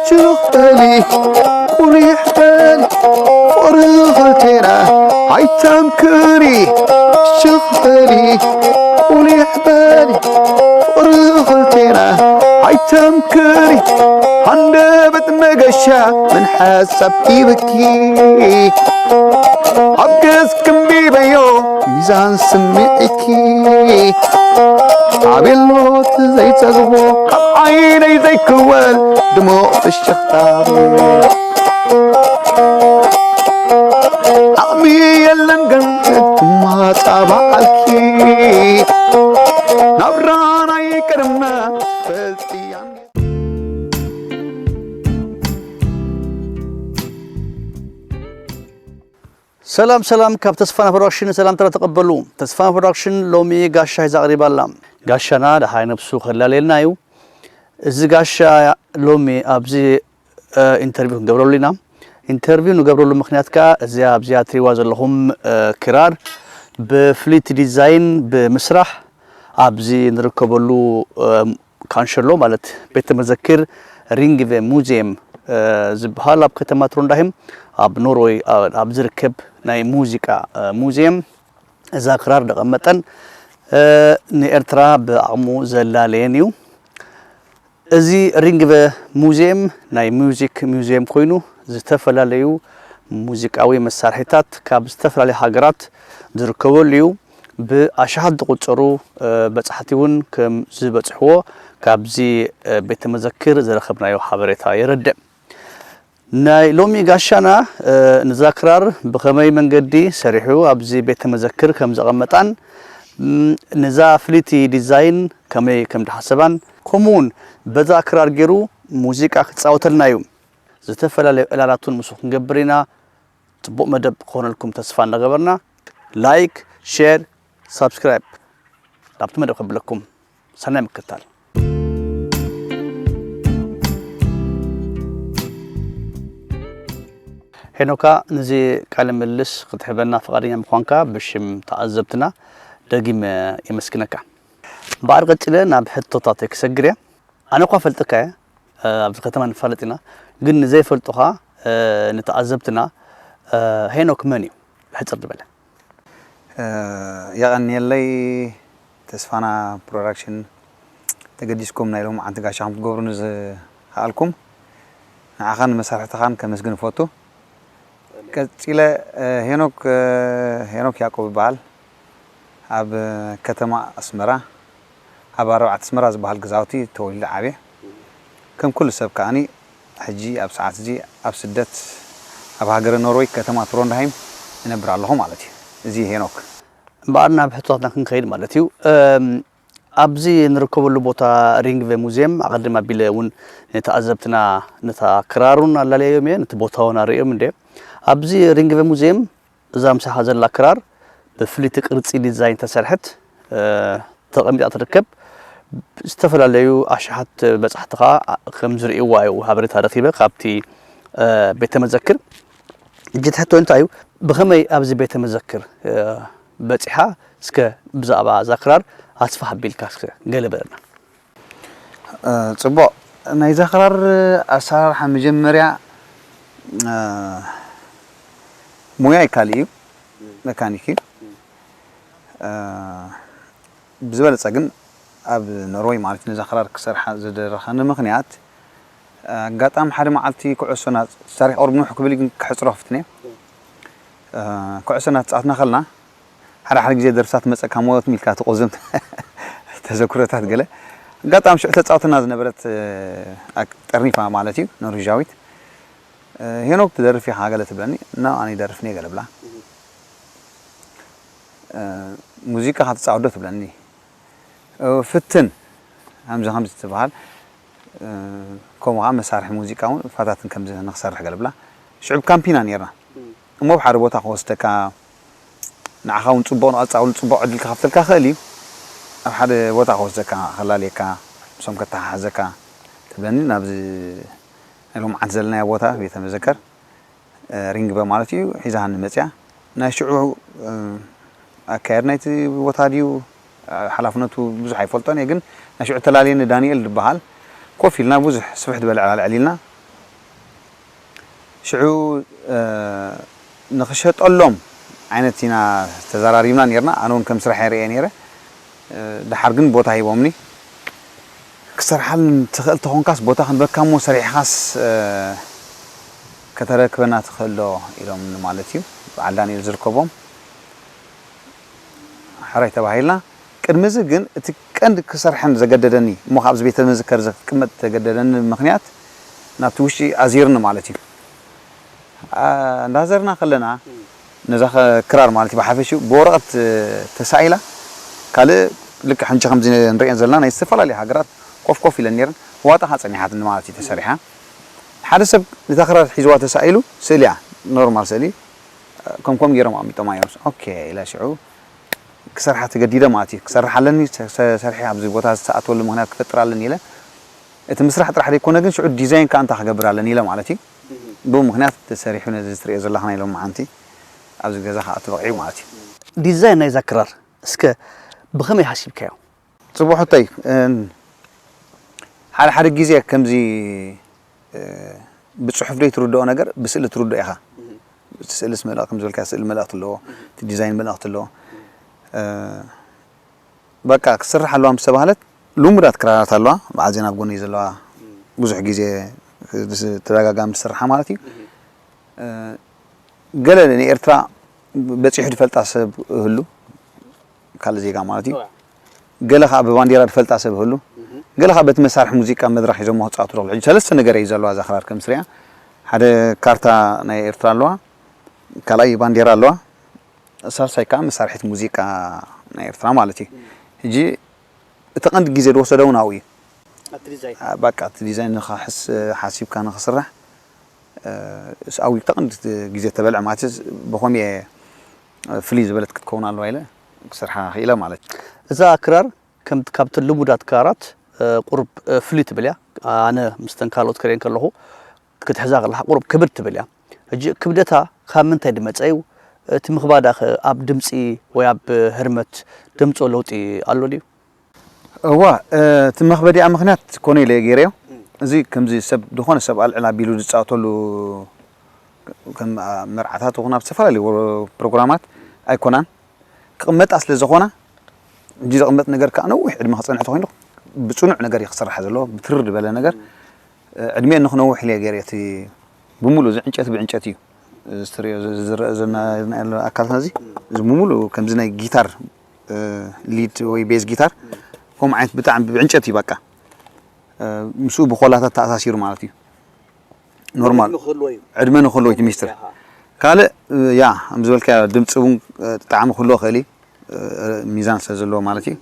ሽኽ በሊ ቁሊሕ በሊ ፍቕሪ ኽልቴና ኣይተምክኒ። ሽኽ በሊ ቁሊሕ በሊ ፍቕሪ ኽልቴና ኣይተምክኒ። ሃንደበት መገሻ ምን ሓሳብ ሂብኪ ኣብ ገጽ ክንቢበዮ ሚዛን ስምዒትኪ ኣቤሎት ዘይጸግቦ ካብ ዓይነይ ዘይክወል ድሙቕ ፍሽኽታ ዓቕሚ የለን ግን ትማጻባዓልኪ ናብራና ይቅርና ፈልጥያን ሰላም ሰላም፣ ካብ ተስፋና ፕሮዳክሽን ሰላምታ ተቐበሉ። ተስፋና ፕሮዳክሽን ሎሚ ጋሻ ሒዛ ቀሪባ ኣላ። ጋሻና ደሃይ ነብሱ ከላለየልና እዩ። እዚ ጋሻ ሎሚ ኣብዚ እ፣ ኢንተርቪው ክንገብረሉ ኢና። ኢንተርቪው ንገብረሉ ምኽንያት ከኣ እዚኣ ኣብዚኣ ትሪዋ ዘለኹም እ፣ ክራር ብፍሊት ዲዛይን ብምስራሕ ኣብዚ ንርከበሉ እ፣ ካንሸሎ ማለት ቤተ መዘክር ሪንግቨ ሙዚየም እ፣ ዝበሃል ኣብ ከተማ ትሮንዳሂም ኣብ ኖርወይ እ፣ ኣብ ዝርከብ ናይ ሙዚቃ እ፣ ሙዚየም እዛ ክራር ደቐመጠን እ፣ ንኤርትራ ብዓቕሙ ዘላለየን እዩ። እዚ ሪንግቨ ሙዚየም ናይ ሚውዚክ ሚውዚየም ኮይኑ ዝተፈላለዩ ሙዚቃዊ መሳርሒታት ካብ ዝተፈላለዩ ሃገራት ዝርከበሉ እዩ። ብኣሽሓት ዝቑጸሩ እ፣ በጻሕቲ እውን ከም ዝበጽሕዎ ካብዚ እ፣ ቤተ መዘክር ዝረኸብናዮ ሓበሬታ የረድእ። ናይ ሎሚ ጋሻና እ፣ ንዛ ክራር ብኸመይ መንገዲ ሰሪሑ ኣብዚ ቤተ መዘክር ከም ዘቐመጣን ም፣ ንዛ ፍልይቲ ዲዛይን ከመይ ከም ዝሓሰባን ከምኡውን በዛ ክራር ገይሩ ሙዚቃ ክጻወተልና እዩ። ዝተፈላለዩ ዕላላቱን ምስኡ ክንገብር ኢና። ጽቡቕ መደብ ክኾነልኩም ተስፋ እናገበርና ላይክ፣ ሼር፣ ሳብስክራይብ ናብቲ መደብ ከብለኩም ሰናይ ምክታል። ሄኖካ፣ ነዚ ቃለ ምልልስ ክትሕበና ፈቓደኛ ምዃንካ ብሽም ተዓዘብትና ደጊመ የመስግነካ። እምበኣር ቀጺለ ናብ ሕቶታተይ ክሰግር እየ። ኣነ እኳ ፈልጠካ እየ፣ እ፣ ኣብዚ ከተማ ንፋለጥ ኢና፣ ግን ንዘይፈልጡኻ፣ እ፣ ንተዓዘብትና፣ እ፣ ሄኖክ መን እዩ? ብሕጽር ዝበለ። እ፣ የቐንየለይ ተስፋና ፕሮዳክሽን ተገዲስኩም ናይ ሎምዓንቲ ጋሻኹም ክትገብሩኒ ዝኸኣልኩም ንዓኻን መሳርሕትኻን ከመስግን እፈቱ። ቀጺለ፣ እ፣ ሄኖክ፣ እ፣ ሄኖክ ያዕቆብ ይበሃል። ኣብ ከተማ ኣስመራ፣ ኣብ ኣርባዕተ ኣስመራ ዝበሃል ገዛውቲ ተወሊደ ዓብየ። ከም ኩሉ ሰብ ከኣኒ፣ ሕጂ ኣብ ሰዓት እዚ ኣብ ስደት፣ ኣብ ሃገረ ኖርወይ፣ ከተማ ትሮንድሃይም እነብር ኣለኹ ማለት እዩ። እዚ እዩ ሄኖክ። እምበኣር ናብ ሕቶታትና ክንከይድ ማለት እዩ። እም፣ ኣብዚ ንርከበሉ ቦታ ሪንግቨ ሙዚየም ኣቐድም ኣቢለ እውን ንተዓዘብትና ነታ ክራሩን ኣላለዮም እየ፣ ነቲ ቦታ እውን ኣርእዮም እንደ። ኣብዚ ሪንግቨ ሙዚየም እዛ ምሳኻ ዘላ ክራር ብፍልይቲ ቅርጺ ዲዛይን ተሰርሐት፣ እ፣ ተቐሚጣ ትርከብ። ዝተፈላለዩ ኣሽሓት በጻሕቲ ኸኣ ከም ዝርእይዋ እዩ ሓበሬታ ረኺበ ካብቲ፣ እ፣ ቤተ መዘክር። ሕጂ እቲ ሕቶ እንታይ እዩ? ብኸመይ ኣብዚ ቤተ መዘክር፣ እ፣ በጺሓ? እስከ ብዛዕባ እዛ ክራር ኣስፍሕ ኣቢልካ እስከ ገለ በለና። እ፣ ጽቡቕ። ናይዛ ክራር ኣሰራርሓ መጀመርያ፣ እ፣ ሙያይ ካልእ እዩ፣ መካኒክ እዩ። እ፣ ብዝበለጸ ግን ኣብ ኖርወይ ማለት ነዛ ክራር ክሰርሓ ዝደረኸኒ ምኽንያት፣ ኣጋጣሚ ሓደ መዓልቲ ኩዕሶ እና-፣ ታሪኽ ቁሩብ ንውሕ ክብል እዩ ግን ክሕጽሮ ክፍትን እየ። እ፣ ኩዕሶ እናተጻወትና ከለና ሓደ ሓደ ግዜ ደርፍታት መጸካ ሞት ሚልካ ትቆዝም ተዘክሮታት ገለ። ኣጋጣሚ ሽዑ ተጻውትና ዝነበረት፣ እ፣ ኣክ-፣ ጠርኒፋ ማለት እዩ፣ ኖርዌጃዊት። እ፣ "ሄኖክ ትደርፍ ኢኻ?" ገለ ትብለኒ። "እና ኣነ ይደርፍ እየ" ገለ ብላ። እ፣ "ሙዚቃ ኸ ትጻወት ዶ?" ትብለኒ። እ፣ "ፍትን፣ ከምዚ ከምዚ ትበሃል፣ እ፣ ከምኡ ኸዓ መሳርሒ ሙዚቃ እውን ፈታትን ከምዚ ንኽሰርሕ" ገለ ብላ። ሽዑ ኣብ ካምፕ ኢና ኔርና። እሞ ኣብ ሓደ ቦታ ክወስደካ፣ ንዓኻ እውን ጽቡቕ ንቐጻሊ እውን ጽቡቕ ዕድል ክኸፍተልካ ይኽእል እዩ። ኣብ ሓደ ቦታ ክወስደካ፣ ከላልየካ፣ ምስኦም ከተሓሓዘካ ትብለኒ። ናብዚ ናይ ሎምዓንቲ ዘለናዮ ቦታ ቤተ መዘከር፣ እ፣ ሪንግበ ማለት እዩ፣ ሒዛሃኒ መጽያ። ናይ ሽዑ፣ እ፣ ኣካየድ ናይቲ ቦታ ድዩ፣ እ፣ ሓላፍነቱ ብዙሕ ኣይፈልጦን እየ፣ ግን ናይ ሽዑ ተላልየኒ ዳንኤል ዝበሃል። ኮፍ ኢልና ብዙሕ ስፍሕ ዝበለ ዕላል ዕሊልና። ሽዑ፣ እ፣ ንኽሸጠሎም ዓይነት ኢና ተዘራሪብና ኔርና። ኣነ እውን ከም ስራሕ ይርእየ ኔረ። እ፣ ደሓር ግን ቦታ ሂቦምኒ። "ክሰርሓልን ትኽእል ተኾንካስ ቦታ ክንበካ እሞ ሰሪሕኻስ፣ እ፣ ከተረክበና ትኽእል ዶ?" ኢሎምኒ ማለት እዩ። በዓል ዳንኤል ዝርከቦም። ሕራይ ተባሂልና። ቅድሚ እዚ ግን እቲ ቀንዲ ክሰርሐን ዘገደደኒ፣ እሞ ካብዚ ቤተ መዘከር ዘ-፣ ክቅመጥ ዘገደደኒ ምኽንያት፣ ናብቲ ውሽጢ ኣዚርኒ ማለት እዩ። ኣ-፣ እንዳዘርና ከለና፣ ነዛ ኸ-፣ ክራር ማለት እዩ፣ ብሓፈሽኡ ብወረቐት፣ እ፣ ተሳኢላ፣ ካልእ ልክዕ ሕጂ ከምዚ ንሪኤን ዘለና ናይ ዝተፈላለዩ ሃገራት ኮፍ ኮፍ ኢለን ነይረን፣ ዋጣ ኸዓ ጸኒሓትኒ ማለት እዩ ተሰሪሓ። ሓደ ሰብ ነታ ክራር ሒዝዋ ተሳኢሉ፣ ስእሊ እያ፣ ኖርማል ስእሊ፣ ከምከም ገይሮም ኣቕሚጦማ እዮም። ኦኬ ኢለ ሽዑ ክሰርሓ ተገዲደ ማለት እዩ። ክሰርሕ ኣለኒ፣ ሰ-፣ ሰ-፣ ሰርሐ ኣብዚ ቦታ ዝተኣትወሉ ምኽንያት ክፈጥር ኣለኒ ኢለ፣ እቲ ምስራሕ ጥራሕ ዘይኮነ ግን ሽዑ ዲዛይን ከኣ እንታይ ክገብር ኣለኒ ኢለ ማለት እዩ። ብኡ ምኽንያት ተሰሪሑ ነዚ ትርእዮ ዘለኻ ናይ ሎምዓንቲ ኣብዚ ገዛ ክኣቱ በቒዑ ማለት እዩ። ዲዛይን ናይዛ ክራር እስከ ብኸመይ ሓሲብካዮ? ጽቡቕ ሕቶይ። እን-፣ ሓደ ሓደ ግዜ ከምዚ፣ እ፣ ብጽሑፍ ዘይትርድኦ ነገር ብስእሊ ትርድኦ ኢኻ። እቲ ስእልስ መልእኽቲ፣ ከም ዝበልካዮ፣ ስእሊ መልእኽቲ ኣለዎ፣ እቲ ዲዛይን መልእኽቲ ኣለዎ። እ፣ በቃ ክትስራሕ ኣለዋ ምስ ተባህለት፣ ልሙዳት ክራራት ኣለዋ፣ በዓል ዜና ኣብ ጎነይ ዘለዋ፣ ብዙሕ ግዜ ተደጋጋሚ ትስርሓ ማለት እዩ። እ፣ ገለ ንኤርትራ በጺሑ ዝፈልጣ ሰብ ይህሉ፣ ካልእ ዜጋ ማለት እዩ። እዋ። ገለ ኸኣ ብባንዴራ ዝፈልጣ ሰብ ይህሉ። ገለ ኸኣ በቲ መሳርሒ ሙዚቃ መድረኽ ሒዞሞ ክጻወቱ ይኽእሉ። ሕጂ ሰለስተ ነገር እዩ ዘለዋ እዛ ክራር ከም ስሪኣ። ሓደ ካርታ ናይ ኤርትራ ኣለዋ፣ ካልኣይ ባንዴራ ኣለዋ፣ ሳልሳይ ከኣ መሳርሒት ሙዚቃ ናይ ኤርትራ ማለት እዩ። ሕጂ እቲ ቀንዲ ግዜ ዝወሰደ እውን ኣብኡ እዩ። ኣብቲ ዲዛይን። አ፣ በቃ እቲ ዲዛይን ንኸሕስ-፣ ሓሲብካ ንኽስራሕ፣ እ፣ ኣብኡ እዩ እቲ ቀንዲ ግዜ ተበልዐ ማለት እዩ። ብኸምኡ እየ ፍልይ ዝበለት ክትከውን ኣለዋ ኢለ ክሰርሓ ክኢለ ማለት እዩ። እዛ ክራር ከም፣ ካብተን ልሙዳት ክራራት፣ እ፣ ቁሩብ፣ እ፣ ፍልይ ትብል እያ። ኣነ ምስተን ካልኦት ክርእየን ከለኹ ክትሕዛ ከለኻ ቁሩብ ክብድ ትብል እያ። ሕጂ ክብደታ ካብ ምንታይ ዝመጸ እዩ? እቲ ምኽባዳ ኸ ኣብ ድምጺ ወይ ኣብ ህርመት ደምጾ ለውጢ ኣሎ ድዩ? እዋ፣ እ፣ እቲ መኽበዲኣ ምኽንያት ኮነ ኢለ እየ ገይረዮ። እዚ ከምዚ ሰብ፣ ዝኾነ ሰብ ኣልዕል ኣቢሉ ዝጻወተሉ ከም፣ ኣ፣ መርዓታት ይኹን ኣብ ዝተፈላለዩ ፕሮግራማት ኣይኮናን። ክቕመጣ ስለ ዝኾና፣ ሕጂ ዝቕመጥ ነገር ከኣ ነዊሕ ዕድመ ክጸንሕ ተኾይኑ ብጽኑዕ ነገር እዩ ክስራሕ ዘለዎ፣ ብትርር ዝበለ ነገር። እ፣ ዕድሜ ንኽነውሕ ኢለ ገይረ እቲ ብምሉእ እዚ ዕንጨቲ ብዕንጨቲ እዩ። እዚ ትርእዮ ዝ-፣ ዝረአ ዘና-፣ ዘሎ ኣካልና እዚ፣ እዚ ብምሉእ ከምዚ ናይ ጊታር፣ እ፣ ሊድ ወይ ቤዝ ጊታር፣ ከምኡ ዓይነት ብጣዕሚ ብዕንጨቲ እዩ በቃ። እ፣ ምስኡ ብኾላታት ተኣሳሲሩ ማለት እዩ። ኖርማል። ዕድመ ክህልዎ እዩ። ዕድመ ንክህልዎ እቲ ሚስጥር። ኣሃ። ካልእ፣ እ፣ ያ፣ ከም ዝበልካዮ ድምፂ እውን፣ እ፣ ጣዕሚ ክህልዎ ይኽእል እዩ። እ፣ ሚዛን ስለ ዘለዎ ማለት እዩ።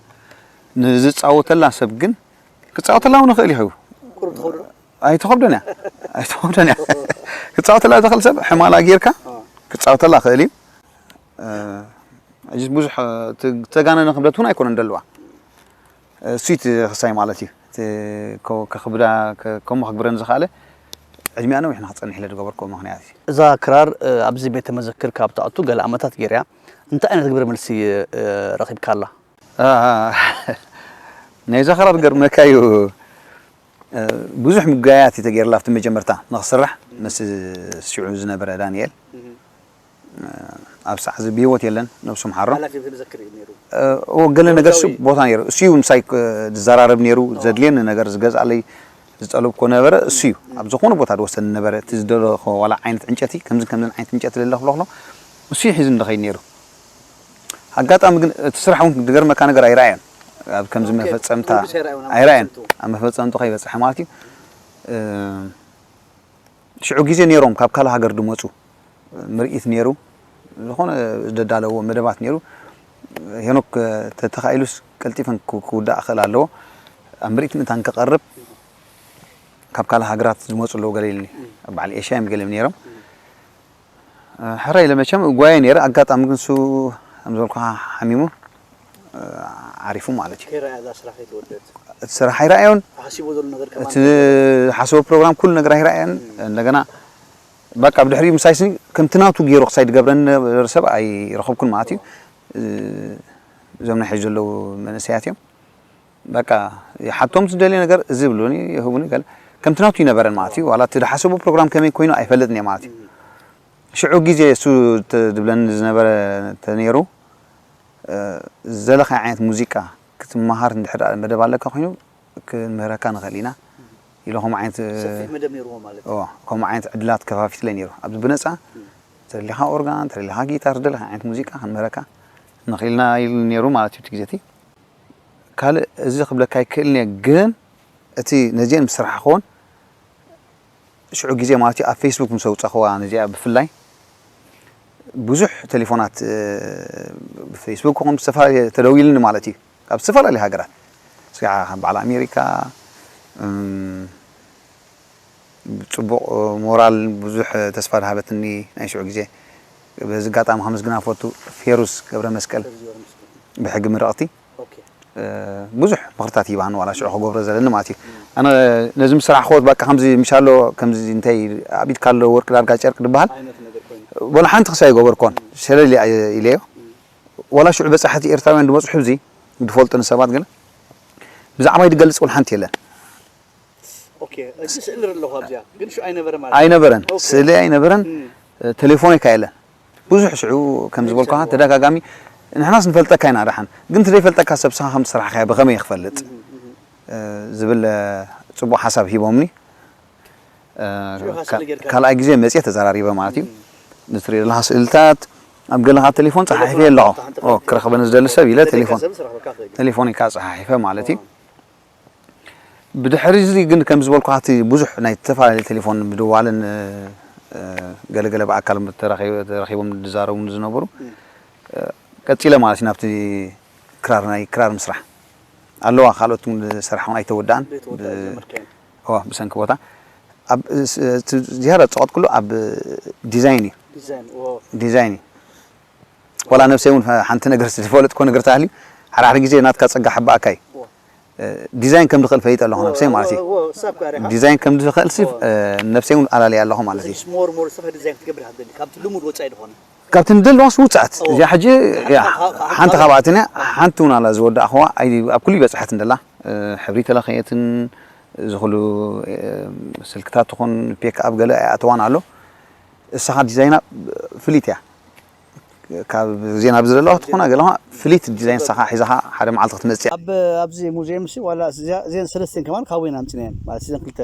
ንዝፃወተላ ሰብ ግን ክፃወተላ እውን ይኽእል እዩ። ቁሩብ ትኸብዶ? ኣይትኸብዶን እያ። ኣይትኸብዶን እያ። ክፃወተላ ዝኽእል ሰብ ሕማላ ጌርካ አ። ክፃወተላ ይኽእል እዩ። እ፣ ሕጂ ብዙሕ፣ እ፣ ት-፣ ተጋነነ ክብደት እውን ኣይኮነን ደለዋ። እ፣ እሱ እቲ ክሳይ ማለት እዩ። እቲ ከ-፣ ከኽብዳ፣ ከ-፣ ከምኡ ከግብረኒ ዝኸኣለ ዕድሚኣ ነዊሕ ንኽፀንሕ ኢለ ዝገበርክዎ ምኽንያት እዩ። እዛ ክራር፣ እ፣ ኣብዚ ቤተ መዘክር ካብ ትኣቱ ገለ ዓመታት ገይራ እያ። እንታይ ዓይነት ግብረ መልሲ፣ እ፣ ረኺብካላ? አ፣ ናይዛ ክራር ገርመካ እዩ። እ፣ ብዙሕ ምጉያያት እዩ ተገይርላ ኣብቲ መጀመርታ ንኽስራሕ፣ ምስ ሽዑ ዝነበረ ዳንኤል። እህ። እ፣ ኣብ ሰዓት እዚ ብህይወት የለን፣ ነብሱ ምሓሮ። ሓላፊ ቤተ መዘክር እዩ ነይሩ። እ፣ እዎ፣ ገለ ነገር እሱ ወዳዊ። ቦታ ነይሩ። እሱ እዩ ምሳይ፣ እ፣ ዝዘራረብ ነይሩ፣ እዎ። ዘድልየኒ ነገር ዝገዝኣለይ ዝጠለብኮ ነበረ፣ እሱ እዩ። እም። ኣብ ዝኾነ ቦታ ዝወስደኒ ነበረ፣ እቲ ዝደለኹ ዋላ ዓይነት ዕንጨቲ፣ ከምዝን ከምዝን ዓይነት ዕንጨቲ ልለ ክብሎ ከሎ፣ እሱ እዩ ሒዙኒ ዝኸይድ ነይሩ። ኣጋጣሚ ግን እቲ ስራሕ እውን ዝገርመካ ነገር ኣይረኣዮን። ኣብ ከምዚ ኦኬ፣ መፈጸምታ ፕሮዲስ ኣይረኣዮን፣ ኣብ ኣይረኣዮን። መፈጸምቱ። ኣብ መፈጸምቱ ከይበጽሐ ማለት እዩ። እ፣ ሽዑ ግዜ ነይሮም ካብ ካልእ ሃገር ዝመጹ ምርኢት ነይሩ። ዝኾነ ዝደዳለዎ መደባት ነይሩ። ሄኖክ፣ ተ-፣ ተኻኢሉስ ቀልጢፈን ክው-፣ ክውዳእ ክኽእል ኣለዎ። ኣብ ምርኢት ምእንታን ክቐርብ ካብ ካልእ ሃገራት ዝመጹ ኣለዉ ገለ ኢሉኒ። ኣብ በዓል ኤሽያ እዮም ገለ ነይሮም። እ፣ ሕራይ ኢለ መቸም እጓየ ነይረ። ኣጋጣሚ ግን እሱ ከም ዝበልኩኻ ሓሚሙ፣ እ፣ ዓሪፉ ማለት እዩ። ከይረኣያ እዛ ስራሕ ከይተወደት እቲ ስራሕ ኣይረኣዮን። ተሓሲቡ ዘሎ ነገር ከማን እቲ ዝሓሰቦ ፕሮግራም ኩሉ ነገር ኣይረኣየን። እንደገና በቃ ብድሕሪኡ ምሳይ ስኒ ከምቲ ናቱ ገይሩ ክሳይ ዝገብረኒ ዝነበረ ሰብ ኣይረኸብኩን ማለት እዩ። እዞም ናይ ሕጂ ዘለዉ መንእሰያት እዮም። በቃ ይሓቶም ዝደልዮ ነገር እዚ ይብሉኒ ይህቡኒ ገለ ከምቲ ናቱ ይነበረን ማለት እዩ። ዋላ እቲ ዝሓሰቦ ፕሮግራም ከመይ ኮይኑ ኣይፈልጥን እየ ማለት እዩ። ሽዑ ግዜ እሱ ተ- ዝብለኒ ዝነበረ ተነይሩ ዝደለኻዮ ዓይነት ሙዚቃ ክትመሃር እንድሕር ደኣ መደብ ኣለካ ኮይኑ ክንምህረካ ንኽእል ኢና ኢሉ ከምኡ ዓይነት ሰፊሕ መደብ ነይርዎ ማለት እዩ። እዎ፣ ከምኡ ዓይነት ዕድላት ከፋፊትለ ነይሩ ኣብዚ ብነፃ ተደሊኻ ኦርጋን ተደሊኻ ጊታር ዝደለኻ ዓይነት ሙዚቃ ክንምህረካ ንኽእል ኢና ኢሉ ነይሩ ማለት እዩ እቲ ግዜ እቲ ካልእ እዚ ክብለካ ይክእል እየ ግን እቲ ነዚአን ምስ ሰራሕኽወን ሽዑ ግዜ ማለት እዩ ኣብ ፌስቡክ ምስ ኣውፃእኽዋ ነዚኣ ብፍላይ ብዙሕ ቴሌፎናት ብፌስቡክ ይኹን ብዝተፈላለየ ተደዊልኒ ማለት እዩ ካብ ዝተፈላለዩ ሃገራት እስኻ ከም በዓል ኣሜሪካ እም፣ ጽቡቕ ሞራል ብዙሕ ተስፋ ዝሃበትኒ ናይ ሽዑ ግዜ በዚ ኣጋጣሚ ከመስግና ፈቱ ፌሩስ ገብረ መስቀል ብሕጊ ምርቕቲ ኦኬ ብዙሕ ምኽርታት ይባህን ዋላ ሽዑ ክገብሮ ዘለኒ ማለት እዩ ኣነ ነዚ ምስ ስራሕ ክወት በቃ ከምዚ ምሻሎ ከምዚ እንታይ ኣብ ኢድካ ኣሎ ወርቂ ዳርጋ ጨርቂ ዝበሃል ዓይነት ነገር ኮይኑ ወላ ሓንቲ ክሳይ ይገበርኮን ሸለል ኢለዮ ዋላ ሽዑ በጻሕቲ ኤርትራውያን ዝመፅሑ እዚ ዝፈልጡኒ ሰባት ግን ብዛዕባይ ዝገልፅ ወላ ሓንቲ የለን ኦኬ እዚ ስእሊ ኣለኹ ኣብዚኣ ግን ሽዑ ኣይነበረ ማለት ኣይነበረን ኦኬ። ስእሊ ኣይነበረን ቴሌፎን ይካ የለን ብዙሕ ሽዑ ከም ዝበልኩኻ ተደጋጋሚ ንሕናስ ንፈልጠካ ኢና ደሓን ግን ትዘይፈልጠካ ሰብ ስኻ ከም ትስራሕካዮ ብኸመይ ክፈልጥ ዝብል ፅቡቅ ሓሳብ ሂቦምኒ ሽዑ ስእሊ ጌርካ ካልኣይ ግዜ መፅየ ተዘራሪበ ማለት እዩ ንትሪኦ ዘለካ ስእልታት ኣብ ገለኻ ቴሌፎን ፀሓሒፈ ኣለኹ ክረኽበኒ ዝደሊ ሰብ ኢለ ቴሌፎን ቴሌፎን ኢልካ ፀሓሒፈ ማለት እዩ ብድሕሪ እዚ ግን ከም ዝበልኩኻ እቲ ብዙሕ ናይ ዝተፈላለዩ ቴሌፎን ምድዋልን ገለገለ ብኣካል ተረኺቦም ዝዛረቡ ዝነበሩ ቀፂለ ማለት እዩ ናብቲ ክራር ናይ ክራር ምስራሕ ኣለዋ ካልኦት ዝሰርሓ እውን ኣይተወዳእን ብሰንኪ ቦታ ዝያዳ ዝፀቐጥኩሉ ኣብ ዲዛይን እዩ ዲዛይን እዩ ዋላ ነብሰይ እውን ሓንቲ ነገር ዝፈለጥኮ ነገር ተሃልዩ ሓደ ሓደ ግዜ ናትካ ፀጋ ሓባእካ እዩ ዲዛይን ከም ዝኽእል ፈሊጠ ኣለኹ ነብሰይ ማለት እዩ ዲዛይን ከም ዝኽእል ሲ ነብሰይ እውን ኣላለየ ኣለኹ ማለት እዩ ሞር ሞር ሰፈ ዲዛይን ክትገብር ካብ ልሙድ ወፃኢ ዝኾነ ካብቲ ንደለዋስ ውፅኣት እዚኣ ሕጂ ሓንቲ ካብኣትን እያ ሓንቲ እውን ኣላ ዝወዳእኽዋ ኣብ ኩሉ ይበፅሐት እንደላ ሕብሪ ተለኸየትን ዝኽሉ ስልክታት ትኹን ፔክ ኣብ ገለ ኣይኣተዋን ኣሎ እሳኻ ዲዛይና ፍሊት እያ ካብ ዜና ብዝለዋ ትኾና ገለኻ ፍሊት ዲዛይን ሳኻ ሒዛኻ ሓደ መዓልቲ ክትመፅእ ኣብ ኣብዚ ሙዚየም ሲ ዋላ እዚን ሰለስተን ከማን ካብ ወይን ኣምፅናየን ማለት እዘን ክልተ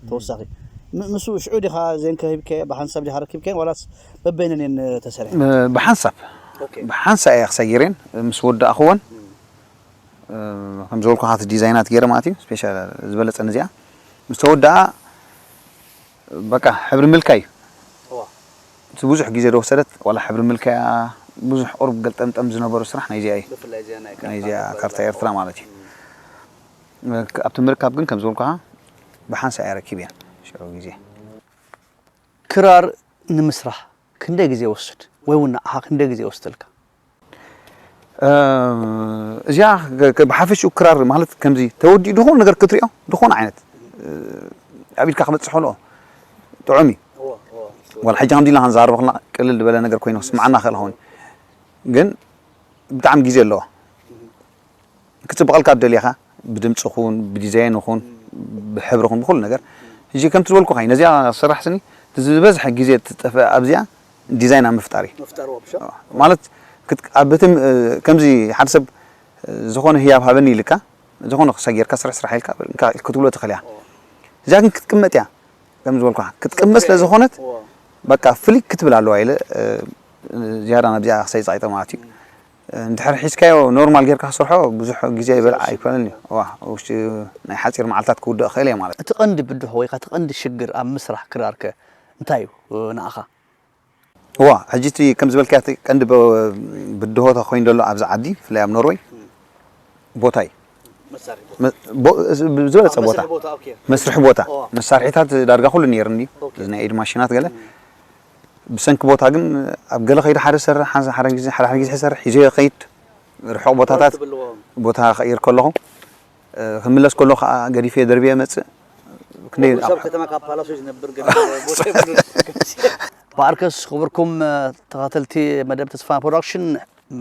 ተወሳኺ ም- ምስ ሽዑ ዲኻ ዜን ከሂብከ ብሓንሳብ ዲኻ ረኪብከን ዋላስ በበይነን እየን ተሰሪሐን ብሓንሳብ ኦኬ ብሓንሳብ እየ ክሰጊረን ምስ ወዳእኽወን ከም ዝበልኩ ካቲ ዲዛይናት ገይረ ማለት እዩ ስፔሻል ዝበለፀ ነዚኣ ምስ ተወዳኣ በቃ ሕብሪ ምልካይ እዩ እዋ እቲ ብዙሕ ግዜ ዝወሰደት ዋላ ሕብሪ ምልካያ ብዙሕ ቁሩብ ገልጠምጠም ዝነበሩ ስራሕ ናይዚኣ እዩ ብፍላይ እዚኣ ናይ ናይዚኣ ካርታ ኤርትራ ማለት እዩ ኣብቲ ምርካብ ግን ከም ዝበልኩኻ ብሓንሳ እያ ረኪብ እያ ሽዑ ግዜ ክራር ንምስራሕ ክንደይ ግዜ ወስድ ወይ እውን ንዓኻ ክንደይ ግዜ ወስደልካ እዚኣ ብሓፈሽኡ ክራር ማለት ከምዚ ተወዲኡ ዝኾነ ነገር ክትሪኦ ዝኾነ ዓይነት ኣብ ኢድካ ክበፅሕ ከሎ ጥዑም እዩ ዋላ ሕጂ ከምዚ ኢልና ክንዛረብ ከለና ቅልል ዝበለ ነገር ኮይኑ ክስምዓና ክእል ኸውን ግን ብጣዕሚ ግዜ ኣለዎ ክፅብቐልካ ደሊኻ ብድምፂ ኹን ብዲዛይን ኹን ብሕብሪ ኹን ብኩሉ ነገር ሕጂ ከምቲ ዝበልኩ ኸይ ነዚኣ ክስራሕ ስኒ ዝበዝሐ ግዜ ትጠፍአ ኣብዚኣ ዲዛይን ኣብ ምፍጣር እዩ ምፍጣር ወብሻ ማለት ኣብ ቤትም ከምዚ ሓደ ሰብ ዝኾነ ህያብ ሃበኒ ኢልካ ዝኾነ ክሰጊርካ ስራሕ ስራሕ ኢልካ ክትብሎ ትኽእል እያ እዚኣ ግን ክትቅመጥ እያ ከም ዝበልኩ ክትቅመጥ ስለ ዝኾነት በቃ ፍልይ ክትብል ኣለዋ ኢለ ዝያዳ ናብዚኣ ክሳይ ፃይጠ ማለት እዩ እንድሕር ሒዝካዮ ኖርማል ጌርካ ክሰርሖ ብዙሕ ግዜ ይበልዓ ኣይኮነን እዩ ዋ ውሽጢ ናይ ሓፂር መዓልታት ክውድእ ክእል እየ ማለት እቲ ቀንዲ ብድሆ ወይ እቲ ቀንዲ ሽግር ኣብ ምስራሕ ክራርከ እንታይ እዩ ንኣኻ እዋ ሕጂ እቲ ከም ዝበልካያ እቲ ቀንዲ ብድሆ ተኮይኑ ዘሎ ኣብዚ ዓዲ ብፍላይ ኣብ ኖርወይ ቦታ እዩ ዝበለፀ ቦታ መስርሒ ቦታ መሳርሒታት ዳርጋ ኩሉ ነይሩ እዩ እዚ ናይ ኢድ ማሽናት ገለ ብሰንኪ ቦታ ግን ኣብ ገለ ከይዲ ሓደ ሰርሕ ሓደ ግዜ ሓደ ግዜ ሰርሕ ሒዞ ከይድ ርሑቕ ቦታታት ትብልዎ። ቦታ ክቕይር ከለኹ፣ እ፣ ክምለስ ከሎ ከዓ ገዲፈ ደርብየ መጽእ። ክንደይ ሰብ ከተማ ካብ ፓላሶ ዝነብር ገለ ቦታ ይብሉ። በኣርከስ ክብርኩም፣ እ፣ ተኸታተልቲ መደብ ተስፋ ፕሮዳክሽን፣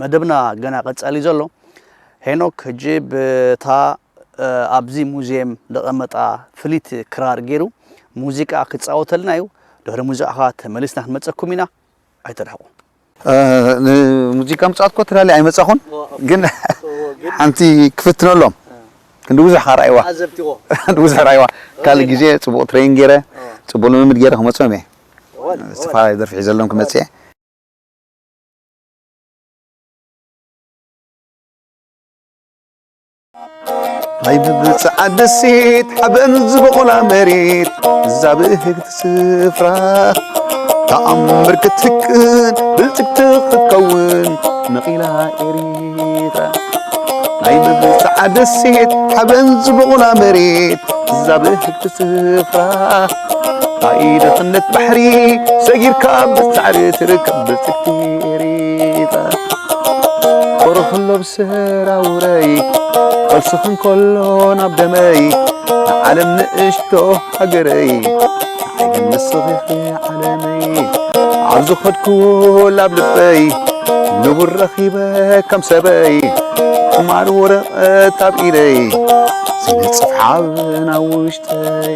መደብና ገና ቀጻሊ ዘሎ። ሄኖክ ሕጂ ብታ፣ እ፣ ኣብዚ ሙዚየም ዝቐመጣ ፍሊት ክራር ገይሩ ሙዚቃ ክጻወተልና እዩ። ድሕሪ ሙዚቃ ተመሊስና ክንመጸኩም ኢና። ኣይተርሕቑ። እ፣ ንሙዚቃ ምጽዋት እኮ ትላሊ ኣይመጻኹን፣ እዎ። ግን እዎ፣ ግን ሓንቲ ክፍትነሎም። እ። ክንዲ ብዙሕ ኸኣ ረኣይዋ። ተዓዘብቲዎ። ክንዲ ብዙሕ ረኣይዋ። ካልእ እዎ። ግዜ ጽቡቕ ትሬን ገይረ፣ እዎ። ጽቡቕ ልምምድ ገይረ ክመጽኦም እየ። እዎ፣ እዎ። ዝተፈላለየ ደርፊ ሒዘሎም ክመጽእ እየ። ናይ ብብጻዓ ደሴት ሓበን ዝበቑላ መሬት እዛ ብህግቲ ስፍራ ተኣምር ክትህቅን ብልጽግቲ ክትከውን ነቒላ ኤሪትራ። ናይ ብብጻዓ ደሴት ሓበን ዝበቑላ መሬት እዛ ብህግቲ ስፍራ ኣይ ድኽነት ባሕሪ ሰጊርካ ብጻዕሪ ትርከብ ብልጽግቲ ኤሪትራ። ቆርኽሎ ብሰራውረይ ፈልስኽ እንከሎ ናብ ደመይ ንዓለም ንእሽቶ ሃገረይ ንዓይ ግን ንስኺ ኢኺ ዓለመይ ኣብ ዝኸድኩ ላብ ልበይ ንቡር ረኺበ ከም ሰበይ ቁማር ወረቐት ኣብ ኢደይ ዝነጽፍ ሓበን ኣብ ውሽጠይ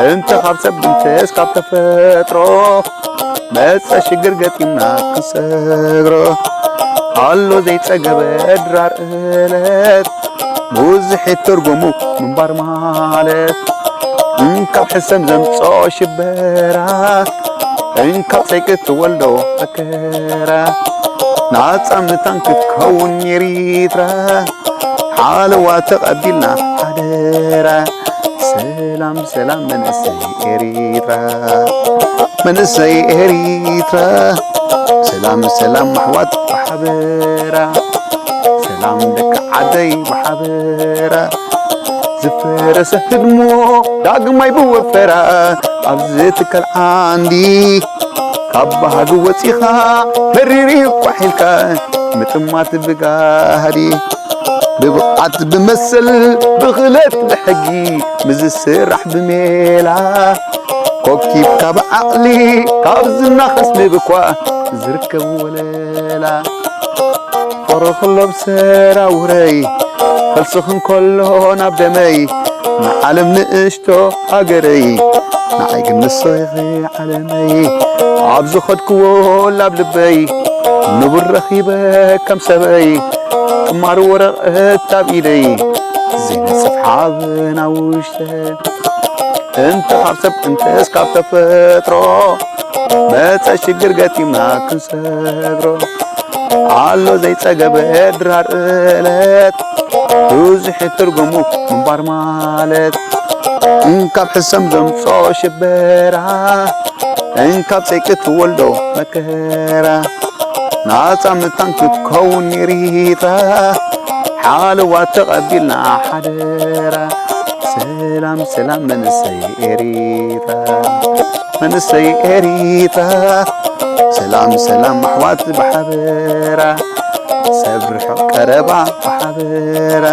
እንተ ካብ ሰብ እንተስ ካብ ተፈጥሮ መጸ ሽግር ገጢምና ክንሰግሮ ኣሎ ዘይጸገበ ድራር እለት ብዙሕ ይትርጉሙ ምንባር ማለት እንካብ ሕሰም ዘምጾ ሽበራ እንካብ ጸይቂ ትወልዶ መከራ ናጻ ምታን ክትከውን ኤሪትራ ሓለዋ ተቐቢልና ሓደራ ሰላም ሰላም መንእሰይ ኤሪትራ መንእሰይ ኤሪትራ ሰላም ሰላም ኣሕዋት ብሓበራ ሰላም ደቂ ዓደይ ብሓበራ ዝፈረሰ ህድሞ ዳግማይ ብወፈራ ኣብዚ ትካል ዓንዲ ካብ ባህጊ ወጺኻ መሪር እዩ ቋሕ ኢልካ ምጥማት ብጋህዲ ብብቕዓት ብመሰል ብኽእለት ብሕጊ ምዝስራሕ ብሜላ ኮኪብካ ብዓቕሊ ካብ ዝናኸስ ምብኳ ዝርከብ ወለላ ፈረኽሎ ብሰራውረይ ፈልስኽ እንከሎ ናብ ደመይ ንዓለም ንእሽቶ ሃገረይ ንዓይ ግን ንስኺ ዓለመይ ኣብ ዝኸድክዎ ላብ ልበይ ንቡር ረኺበ ከም ሰበይ ጥማር ወረቐት ኣብ ኢደይ ዘይነጽፍ ሓበን ኣብ ውሽጠ እንተ ካብ ሰብ እንተስ ካብ ተፈጥሮ መጸ ሽግር ገጢምና ክንሰግሮ ኣሎ ዘይጸገበ ድራር እለት ብዙሕ ትርጉሙ ምንባር ማለት እንካብ ሕሰም ዘምጾ ሽበራ እንካብ ጸይቂ ትወልዶ መከራ ናጻ ምታን ክትከውን ኤሪትራ ሓለዋ ተቐቢልና ሓደራ ሰላም ሰላም መንሰይ ኤሪትራ መንሰይ ኤሪትራ ሰላም ሰላም ኣሕዋት ብሓበራ ሰብ ርሑቕ ቀረባ ብሓበራ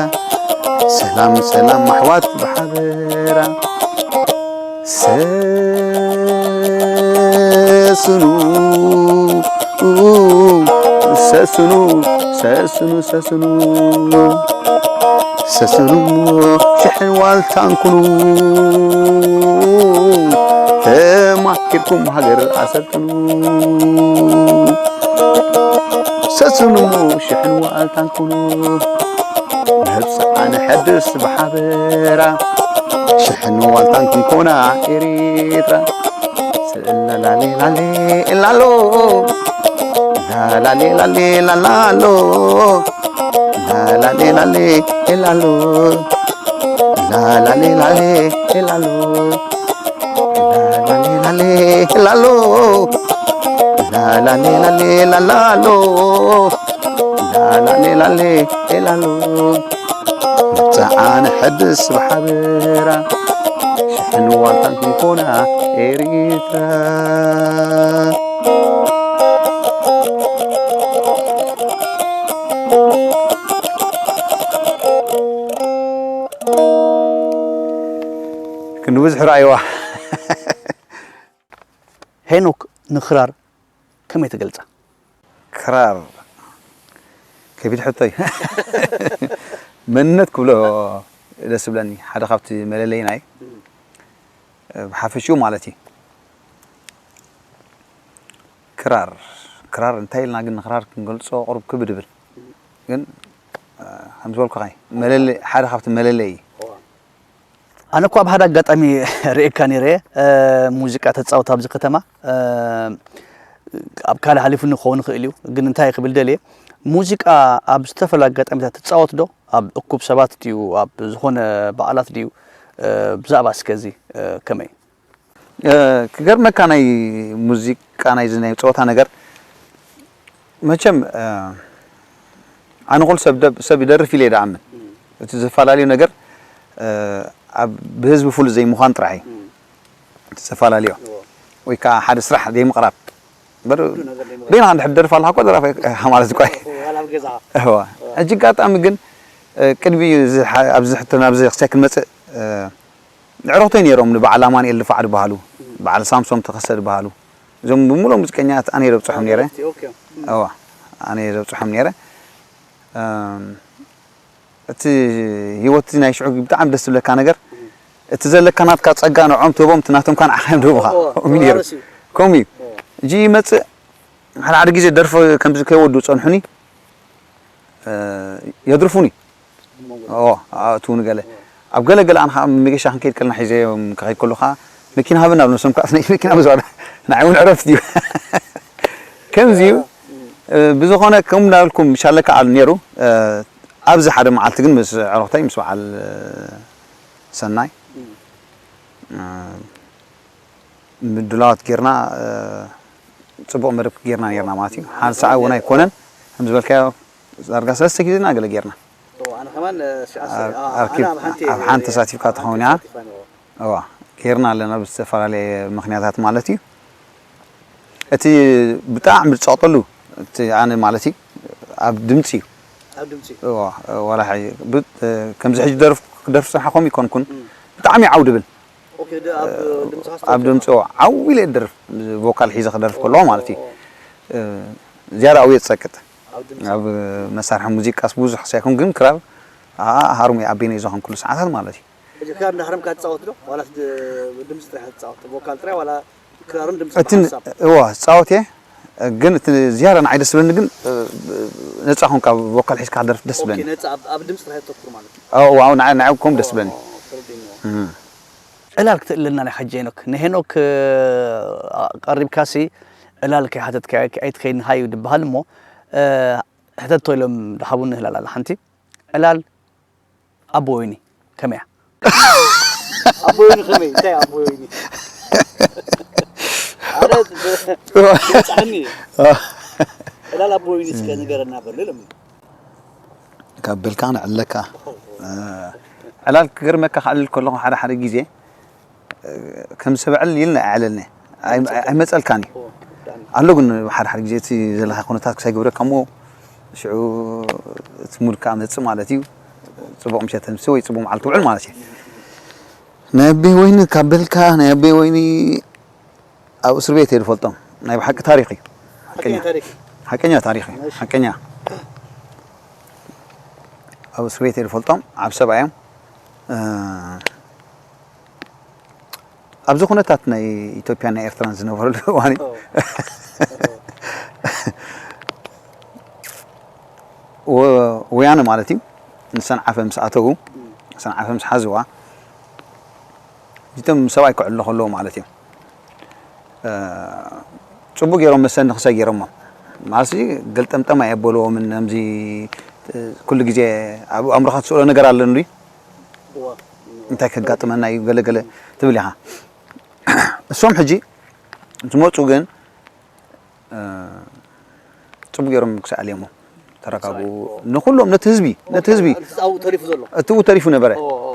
ሰላም ሰላም ኣሕዋት ብሓበራ ሰስኑ ሰስኑ ሰስኑ ሰስኑ ሰስኑ ሽሕን ዋልታን ኩኑ ተማሂርኩም ሃገር ኣሰልጥኑ ሰስኑ ሽሕን ዋልታን ኩኑ ነብስዓ ንሐድስ ብሓበራ ሽሕን ዋልታን ክንኮና ኤሪትራ ላላሌ ላሌ ላሎ ላላሌ ላሌ ላላሎ ላላሌ ላሌ ላሎ ላላሌ ላሌ ላሎ ላላሌ ላሌ ላሎ ላላሌ ላሌ ላላሎ ላላሌ ላሌ ላሎ ነብስዓ ንሐድስ ብሓበራ ሽሕን ዋልታን ክንኮና ኤሪትራ ክንዲ ብዙሕ ረኣይዋ። ሄኖክ፣ ንክራር ከመይ ትገልጻ? ክራር ከቢድ ሕቶ እዩ። መንነት ክብሎ ደስ ዝብለኒ ሓደ ካብቲ መለለይና እዩ። ብሓፈሽኡ ማለት እዩ። ክራር፣ ክራር እንታይ ኢልና ግን ንክራር ክንገልጾ ቁሩብ ክብድ ይብል። ግን፣ እ፣ ከም ዝበልኩኻ እዩ። መለለ-፣ ሓደ ካብቲ መለለይ እዩ። ኣነ እኮ ኣብ ሓደ ኣጋጣሚ ርእየካ ነይረ፣ እ፣ ሙዚቃ ተጻወት ኣብዚ ከተማ፣ እ፣ ኣብ ካልእ ሓሊፉኒ ክኸውን ይኽእል እዩ። ግን እንታይ ክብል ደልየ፣ ሙዚቃ ኣብ ዝተፈላለዩ ኣጋጣሚታት ትጻወት ዶ? ኣብ እኩብ ሰባት ድዩ? ኣብ ዝኾነ በዓላት ድዩ? እ፣ ብዛዕባ እስከ እዚ፣ እ፣ ከመይ? እ፣ ክገርመካ ናይ ሙዚቃ ናይዚ ናይ ጸወታ ነገር መቸም፣ እ፣ ኣነ ኩሉ ሰብ ደብ-፣ ሰብ ይደርፍ ኢለ ይደኣምን። እቲ ዘፈላለዩ ነገር፣ እ፣ ኣብ ብህዝቢ ፍሉይ ዘይምዃን ጥራሕ እዩ። እቲ ዘፈላለዮ። ወይ ከዓ ሓደ ስራሕ ዘይምቕራብ። እምበር ኩሉ ነገር ዘይምቕራብ። በይንኻ እንድሕር ትደርፍ ኣለኻ እኮ ደራፋይ ኢኻ ማለት እኮ እዩ። ዋላ ኣብ ገዛኻ። እዋ። ሕጂ ኣጋጣሚ ግን፣ እ፣ ቅድሚ እዚ ሓ-፣ ኣብዚ ሕቶ ናብዚ ክሳይ ክንመጽእ፣ እ፣ ኣዕሩኽተይ ነይሮም፣ ንበዓል ኣማኑኤል ድፋዕ ዝበሃሉ፣ በዓል ሳምሶም ተኸስተ ዝበሃሉ፣ እዞም ብምሉኦም ሙዚቀኛታት ኣነ እየ ዘብፅሖም ነይረ። ኦኬ። እዋ፣ ኣነ እየ ዘብፅሖም ነይረ። እም፣ እቲ ህይወት ናይ ሽዑ ብጣዕሚ ደስ ዝብለካ ነገር፣ እቲ ዘለካ ናትካ ፀጋ ንዕኦም ትህቦም፣ እቲ ናቶም ከዓ ንዓኻ እዮም ዝህቡኻ። እዋ፣ ከምኡ እዩ ነይሩ። ተወራረስ እዩ። ከምኡ እዩ። እዋ። ሕጂ ይመፅእ፣ ሓደ ሓደ ግዜ ደርፊ ከምዚ ከይወዱ ፀንሑኒ፣ እ፣ የድርፉኒ። እሞ፣ ኦ፣ ኣእትውኒ ገለ። ኣብ ገለ ገለ ኣነ ኸዓ መገሻ ክንከይድ ከለና ሒዘዮም ክኸይድ ከሎ ኸዓ፣ "መኪና ሃበና" ኣብ ነብሶም ከኣ፣ "ናይ መኪና ብዙሕ ንዓይ እውን ዕረፍቲ ድዩ?" ከምዚ እዩ። እ፣ ብዝኾነ፣ ከም እንዳበልኩም፣ ሻለካ ኣሉ ነይሩ። እ፣ ኣብዚ ሓደ መዓልቲ ግን ምስ ኣዕሩኽተይ፣ ምስ በዓል፣ እ፣ ሰናይ፣ እ፣ ምድላዋት ጌርና፣ እ፣ ጽቡቕ መደብ ጌርና ኔርና ማለት እዩ። ሓንሳእ እውን ኣይኮነን፣ ከም ዝበልካዮ ዳርጋ ሰለስተ ግዜ እና ገለ ጌርና። እዎ፣ ኣነ ከማን፣ እ፣ ሲ-፣ ኣስ-፣ ኣብ፣ ኣ-፣ ኣብ ኣነ ኪፕ-፣ ኣብ ሓንቲ፣ ኣብ ሓንቲ ተሳቲፍካ ትኸውን ኢኻ። ተሳቲፋ ኔርኩ። እዋ፣ ጌርና ኣለና ብዝተፈላለየ ምኽንያታት ማለት እዩ። እቲ ብጣዕሚ ዝጸቕጠሉ፣ እቲ ኣነ ማለት እዩ፣ ኣብ ድምጺ እዩ። ኣብ ድምጺ? እዋ፣ ዋላ ሕጂ ብ-፣ እ፣ ከምዚ ሕጂ ደርፍ-፣ ክደርፍ ዝጸንሐ ከምኡ ይኮንኩን። እም። ብጣዕሚ ዓው ድብል። ኦኬ፣ ደ-፣ ኣብ ድምጽኻ ኣብ ዝተወሰነ? ድምጺ፣ ዓው ኢለ እየ ዝደርፍ፣ ቮካል ሒዘ ክደርፍ ከለኹ ማለት እዩ። ኦ። እ፣ ዝያዳ ኣብየ ዝጸቅጥ። ኣብ ድምጺ? ኣብ መሳርሒ ሙዚቃስ ብዙሕ ሳይኮን፣ ግን ክራር፣ ኣኣ፣ ሃሩም እየ ኣቤነ እዩ ዝኾንኩሉ ሰዓታት ማለት እዩ። ሕጂ ክራር እንዳሃረምካ ትጻወት ዶ? ዋላስ ድ-፣ ድምጺ ጥራሕ ትጻወት? ቮካል ጥራሕ ዋላ ክራርን ድምጽን እቲ ን-፣ ብሓንሳብ? እዋ፣ ዝጻወት እየ፣ ግን እቲ ዝያዳ ንዓይ ደስ ዝብለኒ ግን፣ እ፣ ነጻ ኮንካ ቮካል ሒዝካ ክደርፍ ደስ ኦኬ፣ ዝብለኒ። ነጻ ኣብ፣ ኣብ ድምጺ ጥራሕ ተተኩር ማለት እዩ። ኣዎ፣ ኣዎ፣ ንዓይ፣ ንዓይ ከምኡ ደስ ዝብለኒ። ኦ፣ ተረዲእኒ። እም። ዕላል ክትእልልና ናይ ሓጂ ሄኖክ። ንሄኖክ፣ እ፣ ቀሪብካሲ ዕላል ከይሓተትካዮ ኣይትኸይድን ሃዩ ድበሃል እሞ፣ እ፣ ሕተቶ ኢሎም ድሃቡኒ ዕላል ኣላ ሓንቲ። ዕላል ኣቦ ወይኒ ከመይ እያ? ኣቦ ወይኒ ከመይ? እንታይ ኣቦ ወይኒ? ኣረ፣ ግለጽዓኒ። ዕላል ኣቦ ወይኒ እስከ ንገረና በሉ ኢሎምኒ። ካብ በልካ ንዕለካ። እ፣ ዕላል ክገርመካ ከዕልል ከለኹ ሓደ ሓደ ግዜ፣ እ፣ ከም ሰብ ዕልል ኢልና ኣይዕለልናይ። ኣይ-፣ ኣይመጸልካን እዩ። ኦ፣ ብጣዕሚ። ኣሎ ግን ሓደ ሓደ ግዜ እቲ ዘለካ ኩነታት ክሳይ ግብረካ እሞ ሽዑ እቲ ሙድ ከኣ መጽእ ማለት እዩ። ጽቡቕ ምሸት ተምሲ ወይ ጽቡቕ መዓልቲ ውዕል ማለት እዩ። ናይ ኣቤ ወይኒ ካብ በልካ፣ ናይ ኣቤ ወይኒ ኣብ እስር ቤት እየ ዝፈልጦም። ናይ ብሓቂ ታሪኽ እዩ። ሓቀኛ ሓቀኛ። ታሪኽ። ሓቀኛ ታሪኽ እዩ። እሺ። ሓቀኛ። ኣብ እስር ቤት እየ ዝፈልጦም። ዓቢ ሰብኣይ እዮም። እ፣ ኣብዚ ኩነታት ናይ ኢትዮጵያን ናይ ኤርትራን ዝነበረሉ እዋን እዩ። ኦ። ኦ። ወ-፣ ወያነ ማለት እዩ። ንሰንዓፈ ምስ ኣተዉ፣ እም። ሰንዓፈ ምስ ሓዝዋ፣ እቶም ሰብኣይ ክዕሎ ከለዉ ማለት እዩ። እ፣ ጽቡቅ ገይሮም መሰኒ ክሳይ ገይሮሞ። ማለትሲ ገልጠምጠም ኣየበልዎምን፣ ከምዚ፣ እ፣ ኩሉ ግዜ ኣብ ኣእምሮኻ ትስእሎ ነገር ኣሎ እንዲ? እዋ። እንታይ ከጋጥመና እዩ ገለ ገለ ትብል ኢኻ። እሶም ሕጂ ዝመጹ ግን፣ እ፣ ጽቡቅ ገይሮም ክሳይ ኣልዮሞ። ተረጋግኡ። ክሳይ፣ ኦ። ንኹሎም፣ ነቲ ህዝቢ፣ ነቲ ህዝቢ። እቲ ኣብኡ ተሪፉ ዘሎ። እቲ ኣብኡ ተሪፉ ነበረ። ኦ፣ ኦ።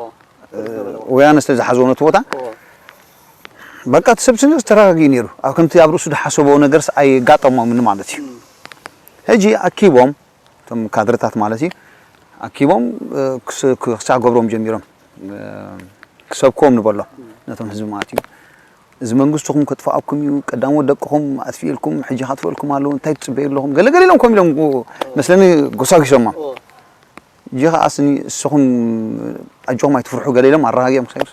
እ፣ ወያነ ስለ ዝሓዝዎ ነቲ ቦታ። ኦ። በቃ እቲ ሰብ ስለ ዝተረጋግኡ ነይሩ። ኣብ ከምቲ ኣብ ርእሱ ዝሓሰቦ ነገርስ ኣይጋጠሞምን ማለት እዩ። እም። ሕጂ ኣኪቦም፣ እቶም ካድረታት ማለት እዩ፣ ኣኪቦም፣ እ፣ ክስ-፣ ክሳዕ ገብሮም ጀሚሮም። እ፣ ክሰብክዎም ንበሎ ነቶም ህዝቢ ማለት እዩ። እዚ መንግስትኹም ከጥፍኣኩም እዩ፣ ቀዳሞት ደቅኹም ኣጥፊእልኩም፣ ሕጂ ከጥፍእልኩም ኣለዉ፣ እንታይ ትጽበዩ ኣለኹም? ገለ ገለ ኢሎም ከም ኢሎም መስለኒ ጎሳጒሶማ። ሕጂ ከኣ ስኒ እስኹም ኣጆኹም ኣይትፍርሑ ገለ ኢሎም ኣረጋጊኦም ክሳይስ።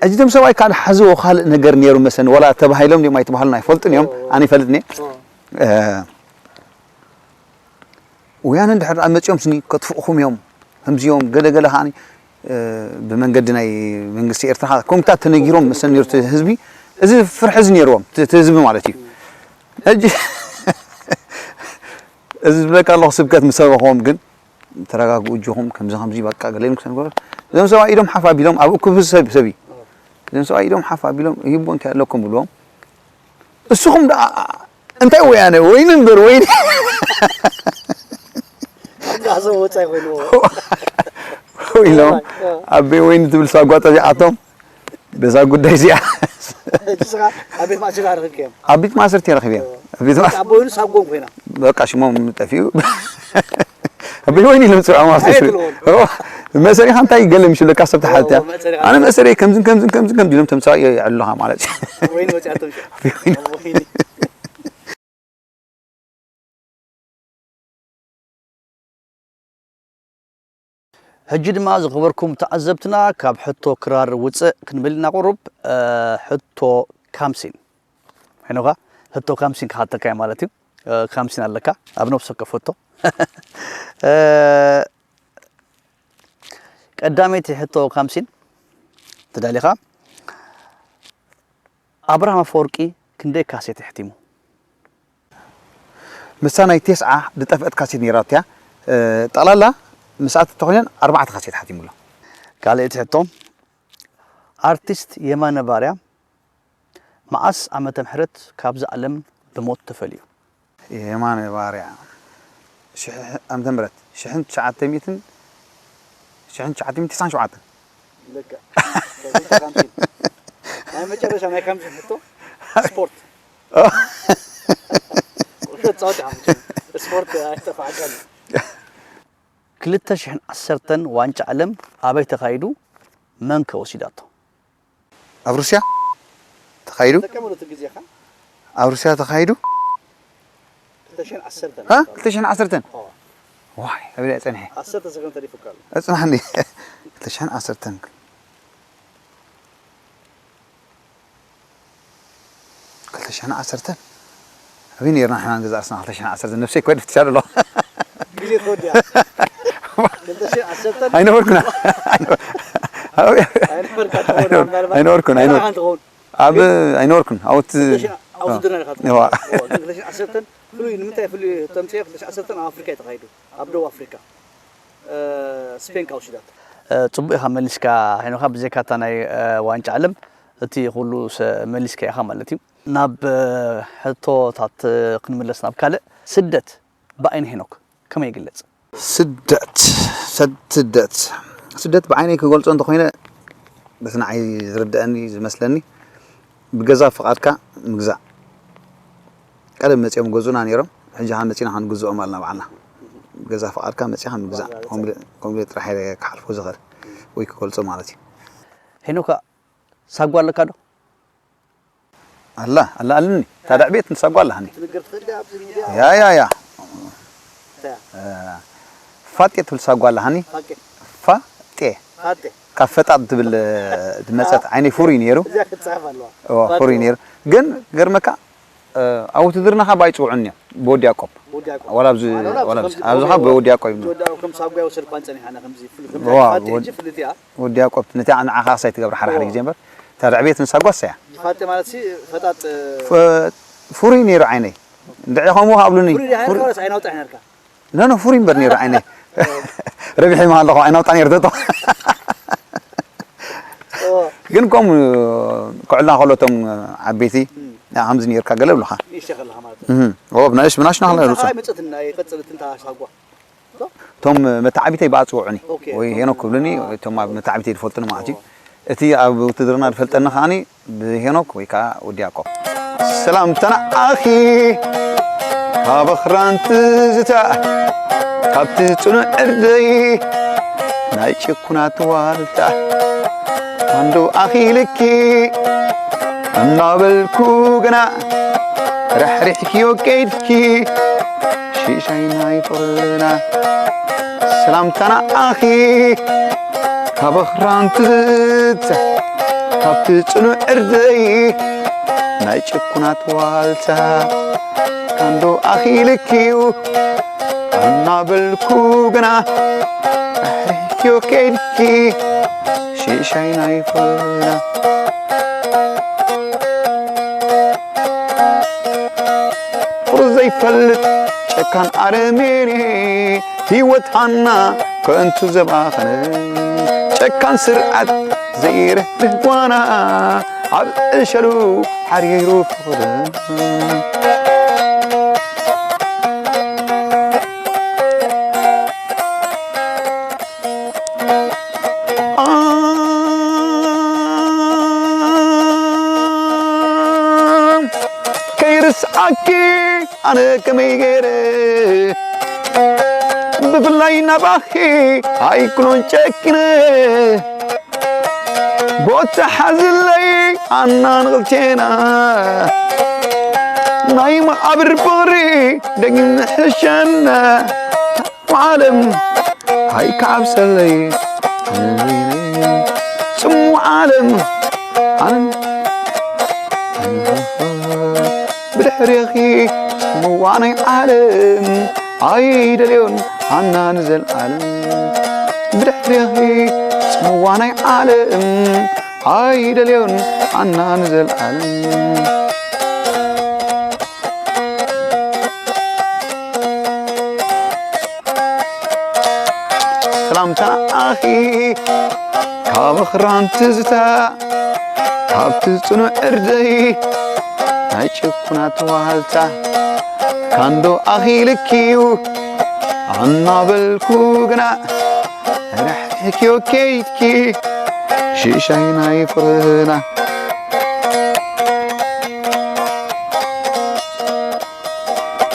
ሕጂ እቶም ሰብኣይ ካልእ ሓዝዎ ካልእ ነገር ነይሩ መስለኒ፣ ወላ ተባሂሎም ድዮም ኣይተባህሉን ኣይፈልጡን እዮም፣ ኣነ ይፈልጥኒ። ወያነ እንድሕር ደኣ መጺኦም ስኒ ከጥፍእኹም እዮም፣ ከምዚ እዮም፣ ገለ ገለ ከኣ ብመንገዲ ናይ መንግስቲ ኤርትራ ኮምታት ተነጊሮም መሰል ነይሩ እቲ ህዝቢ። እዚ ፍርሒ እዚ ነይርዎም፣ እቲ እቲ ህዝቢ ማለት እዩ። ሕጂ እዚ ዝብለካ ኣለኹ ስብከት ምስ ሰበኽዎም ግን፣ "ተረጋግኡ እጆኹም፣ ከምዚ ከምዚ በቃ" ገለ ኢሎም ክሰንገሩ። እዞም ሰብኣይ ኢዶም ሓፍ ኣቢሎም፣ ኣብ እኩብ ሰብ ሰብ እዩ። እዞም ሰብኣይ ኢዶም ሓፍ ኣቢሎም፣ "ይህቦ እንታይ ኣለኩም?" ብልዎም። እስኹም ደኣ እንታይ ወያነ? ወይኒ እምበር ወይኒ። እንዳዞ ወጻይ ኮይንዎ። ኢሎም፣ ኣበይ ወይኒ ትብል ሳጓ ጠፊኣቶም። በዛ ጉዳይ እዚኣ። ሕጂ ስኻ ኣብ ቤት ማእሰርቲ ረኺብካዮም? ኣብ ቤት ማእሰርቲ ረኺበዮም። ኣብ ቤት ማእሰርቲ። ኣቦ ወይኑ ሳጎም ኮይና? በቃ ሽሞም ጠፊኡ። ኣበይ ወይኒ ኢሎም ጽውዖም ኣብቲ ኣየት እስሪ። ልኾኑ? ኦ፣ መእሰሪኻ እንታይ ገለ ምሽ ለካ ሰብ ተሓትያ። ኦ፣ መእሰሪኻ ኣነ እንታይ? መእሰሪ ከምዝን ከምዝን ከምዝን ከምዚ ኢሎም ተምሳእ የዕልኻ ማለት እዩ። ወይኒ ወጺኣቶም ሽዑ? ኣበይ ወይኒ? ወይኒ። ሕጂ ድማ ዝኸበርኩም ተዓዘብትና ካብ ሕቶ ክራር ውፅእ ክንብል ኢና ቁሩብ፣ እ፣ ሕቶ ካምሲን። ሄኖኻ፣ ሕቶ ካምሲን ክሓተካ እየ ማለት እዩ። እ፣ ካምሲን ኣለካ፣ ኣብ ነብሲ ከፈቶ። እ፣ ቀዳመይቲ ሕቶ ካምሲን፣ ተዳሊኻ፣ ኣብርሃም ኣፈወርቂ ክንደይ ካሴት የሕቲሙ? ምስታ ናይ ቴስዓ ዝጠፍአት ካሴት ነይራቶ እያ። እ፣ ጠቕላላ ምስኣ ተኾይነን ኣርባዕተ ካሴት ሓቲሙ ኣሎ። ካልኣይቲ ሕቶ፣ ኣርቲስት የማነ ባርያ መዓስ ዓመተ ምሕረት ካብዛ ዓለም ብሞት ተፈልዩ? የማነ ባርያ፣ ሽሕ ዓመተ ምህረት፣ ሽሕን ትሽዓተ ሚእትን፣ ሽሕን ትሽዓተ ሚእትን ተስዓን ሸውዓተን። ልክዕ። ናይ መጨረሻ ናይ ካምሲን ሕቶ፣ ስፖርት። ውሸት ጸወታ ሓሙሽተ። ስፖርት ኣይጠፋዕካን። ክልተ ሽሕን ዓሰርተን ዋንጫ ዓለም ኣበይ ተኻይዱ? መን ከ ወሲዳቶ? ኣብ ሩስያ ተኻይዱ? ተቀበሉት ግዜኻ? ኣብ ሩስያ ተኻይዱ? ክልተ ሽሕን ዓሰርተን። ሃ? ክልተ ሽሕን ዓሰርተን? ኦ። ዋይ፣ ኣበይ ጸኒሐ? ዓሰርተ ሰከንድ ተሪፉካ ኣሎ። እጽናሕኒ። ክልተ ሽሕን ዓሰርተን። ክልተ ሽሕን ዓሰርተን ኣበይ ነይርና ንሕና ንገዛእ ርእስና? ክልተ ሽሕን ዓሰርተን ነብሰይ እኮ ድፍትሻ ኣሎ። ግዜ ተወዲኣ። ክልተ ሽሕን ዓሰርተን ኣይነበርኩና። ኣይነበርካ ትኸውን፣ ምናልባት ኣይነበርኩን፣ ኣይነበርኩን። ኣይነበርካ ትኸውን። ኣብ ኣይነበርኩን። ኣብቲ ክልተ ሽሕን ኣብ ውድድርና ኢኻ ትኸውን። እዋ። እዋ፣ ግን ክልተ ሽሕን ዓሰርተን ፍሉይ፣ ንምንታይ ፍሉይ ተምፅኦ? ክልተ ሽሕን ዓሰርተን ኣብ ኣፍሪካ እዩ ተኻይዱ። ኣብ ደቡብ ኣፍሪካ፣ እ፣ ስፔን ካብ ወሲዳቶ። እ፣ ጽቡቕ ኢኻ መሊስካ ሄኖኻ፣ ብዘይካ እታ ናይ፣ እ፣ ዋንጫ ዓለም እቲ ኩሉ ሰ-፣ መሊስካ ኢኻ ማለት እዩ። ናብ፣ እ፣ ሕቶታት፣ እ፣ ክንምለስ ናብ ካልእ። ስደት ብዓይኒ ሄኖክ ከመይ ይግለጽ? ስደት፣ ሰድ-፣ ስደት፣ ስደት ብዓይነይ ክገልጾ እንተኾይነ፣ በቲ ንዓይ ዝርድኣኒ ዝመስለኒ፣ ብገዛ ፍቓድካ ምግዛእ። ቀደም መጺኦም ገዙና ነይሮም፣ ሕጂ ኸኣ መጺና ክንግዝኦም ኣልና ባዕልና። ብገዛ ፍቓድካ መጺኻ ምግዛእ። ከምኡ ኢለ፣ ከምኡ ኢለ ጥራሕ እየ ክሓልፎ ዝኽእል ወይ ክገልጾ ማለት እዩ። ሄኖካ፣ ሳጓ ኣለካ ዶ? ኣላ፣ ኣላ ኣለኒ። ታዲያ ዕቤት ንሳጓ ኣለሃኒ። ክትንገር ትኽእል ዲኻ ኣብዚ ሚድያ? ያ፣ ያ፣ ያ። እንታይ እያ? እ፣ ፋጤ ትብል ሳጓ ኣለሃኒ። ፋቄ። ፋጤ። ፋጤ። ካብ ፈጣጥ ትብል፣ እ፣ ዝመጸት ዓይነይ ፍሩይ ነይሩ። እዚኣ ክትጽሕፍ ኣለዋ። እዋ፣ ፋጤ። ፍሩይ ነይሩ። ግን ገርመካ፣ እ፣ ኣብ ውትድርና ኸኣ ኣይጽውዑን እዮም። ብወዲ ያዕቆብ። ወዲ ያዕቆብ። ዋላ ኣብዚ፣ ዋላ ኣብዚ፣ ኣብዚ ኸኣ ብወዲ ያዕቆብ እዩ። ወዲ ያዕቆብ ከም ሳጓ ይወሰድ እኳ ጸኒሓና ከምዚ ፍል-፣ ከም ዋ፣ ፋጤ ወድ-፣ ሕጂ ፍልጥ እያ። ወዲ ያዕቆብ፣ ነቲ ንዓኻ ሳይ ትገብር ሓድሓደ ግዜ እምበር፣ እታ ርዕቤት ንሳጓ እያ። ፋጤ ማለት ሲ ፈጣጥ፣ ፈ-፣ ፍሩይ ነይሩ ዓይነይ። እንድዒ ከምኡ ኣብሉኒ። ፍሩይ ዲኻ ፍሩይ። ነርካ ወላስ ኣይናውጣ ነርካ? ኖ፣ ኖ፣ ፍሩይ እምበር ነይሩ ዓይነይ። ረቢሐ ይመሃለኹ፣ ኣይናውጣ ነይሩ ተቶ። ኦ። ግን ከምኡ ክዕላ ከሎ እቶም ዓበይቲ፣ እም። "ያ፣ ከምዚ ነይርካ" ገለ ይብሉኻ። ንእሽተይ ከለኻ ማለት እዩ። እም። ኦ፣ ብናሽ-፣ ብናሽና ከለና ይብሉ። ንስኻ ይመጽእትን ኣይቀጽልትን እታ ሳጓ? እቶም መተዓቢተይ ብኣ ጽውዑኒ ኦኬ። ወይ ሄኖክ ክብሉኒ፣ እቶም ኣብ መተዓቢተይ ዝፈልጡኒ ማለት እዩ። እቲ ኣብ ውትድርና ዝፈልጠኒ ከዓኒ ብሄኖክ ወይ ከዓ ወዲ ያዕቆብ። ሰላምታ ንዓኺ ካብ ኣኽራን ትዝታ፣ ካብቲ ጽኑዕ ዕርደይ ናይ ጭኩናት ዋልታ። ኣንዶ ኣኺልኪ እናበልኩ ግና ራሕሪሕክዮ ከይድኪ ሽሻይ ናይ ፍቕርና ሰላምታ ንዓኺ ካብ ኣኽራን ትዝታ ካብቲ ጽኑዕ ዕርደይ ናይ ጭኩናት ዋልታ ኣንዶ ኣኺልኪዩ እናበልኩ ግና ኣሕሪሕክዮ ከይድኪ ሽሻይ ናይ ፍቕርና ቁሩብ ዘይፈልጥ ጨካን ኣረሜኔ ህይወት ሃና ከንቱ ዘባኸነ ጨካን ስርዓት ዘይርህርህ ጓና ኣብ ዕሸሉ ሓሪሩ ፍቕርን ከይርስዓኪ ኣነ ከመይ ገይረ ብፍላይ ናባኺ ኣይኩኖን ጨኪነ ቦታ ሓዝለይ ኣና ንኽልቴና ናይ መቓብር ፍቕሪ ደጊም ንሕሸና ዓለም ኣይከዓብሰለይ ጽሙ ዓለም ኣነ ብድሕሬኺ ጽምዋ ናይ ዓለም ኣይደልዮን ኣና ንዘልዓለም ብድሕሬኺ ጽምዋ ናይ ዓለም ኣይደልዮን ኣና ንዘልዓለም ሰላምታ ንዓኺ ካብ ኣኽራን ትዝታ ካብቲ ጽኑዕ ዕርደይ ናይ ጭኩናት ዋልታ ካንዶ ኣኺልኪዩ ኣናበልኩ ግና ርሕርሕክዮ ከይድኪ ሽሻይ ናይ ፍቕርና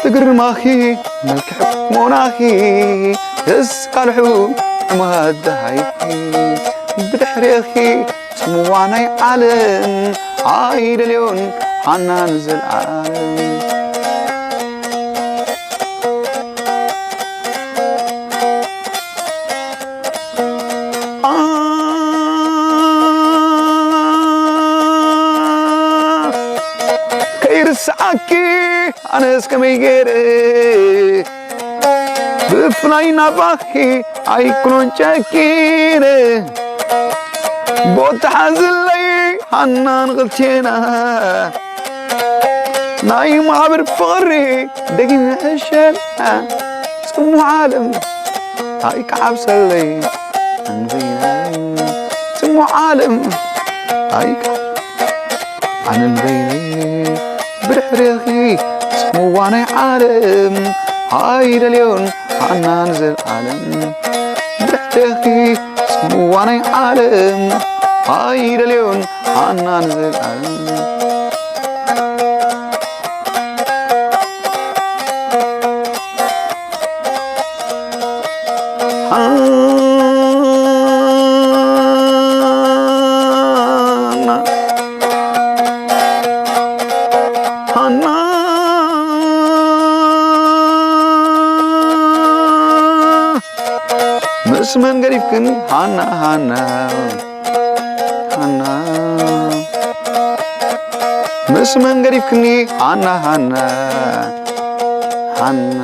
ትግርማኺ መልክዕ ቁመናኺ ተስካልሑ ዕማት ደሃይኪ ብድሕሬኺ ጽምዋ ናይ ዓለም ኣይደልዮን ሓና ንዘልዓለም ከይርስዓኪ ኣነስ ከመይ ገይረ ብፍላይ ናባኺ ኣይኩኖን ጨኪነ ቦታ ሓዝለይ ሃና ንኽልቴና ናይ ማዕብር ፍቕሪ ደጊም ንሕሸና ጽሙዕ ዓለም ኣይከዓብሰለይ ኣንበይነይ ጽሙዕ ዓለም ኣይከ ኣነ ንበይነይ ብድሕሬኺ ጽምዋ ናይ ዓለም ኣይደልዮን ኣና ንዘልዓለም ብድሕሬኺ ጽምዋ ናይ ዓለም ኣይደልዮን ኣና ንዘልዓለም ሃና ምስ መን ገዲፍክኒ ሃና ሃና ሃና ምስ መን ገዲፍክኒ ሃና ሃና ሃና